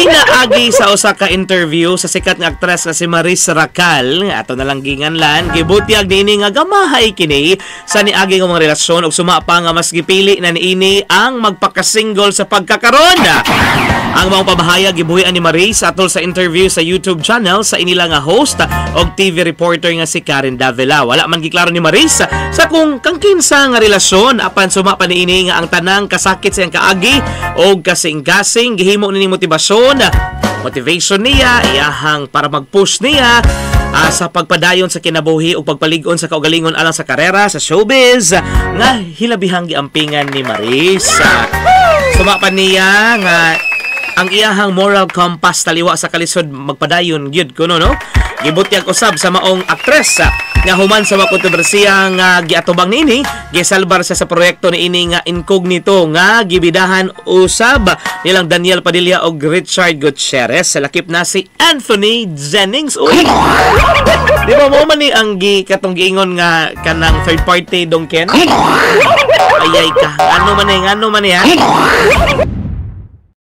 Pinaagi sa usa ka interview sa sikat nga aktres nga si Maris Racal, ato na lang ginganlan, gibutyag niini nga gamahay kini sa niagi nga mga relasyon ug suma pa nga mas gipili na niini ang magpaka-single sa pagkakaron. Ang mga pamahayag gibuhian ni Maris atol sa interview sa YouTube channel sa inila nga host og TV reporter nga si Karen Davila. Wala man giklaro ni Maris sa kung kang kinsa nga relasyon, apan suma pa niini nga ang tanang kasakit sa iyang kaagi og kasing-kasing gihimo nining motibasyon, motivation niya, iyahang para mag-push niya sa pagpadayon sa kinabuhi ug pagpalig-on sa kaugalingon alang sa karera sa showbiz nga hilabihang giampingan ni Maris. Suma pa niya nga ang iyahang moral compass taliwa sa kalisod magpadayon gyud kuno, no? Gibutyag usab sa maong aktres nga human sa mga kontrobersiya nga giatubang niini, gisalbar siya sa proyekto niini nga Incognito nga gibidahan usab nilang Daniel Padilla og Richard Gutierrez sa lakip na si Anthony Jennings. Uy! Di ba mo man ni ang gi katong giingon nga kanang third party dong Ken? Ayay ka. Ano man ni, ano man ni, ha?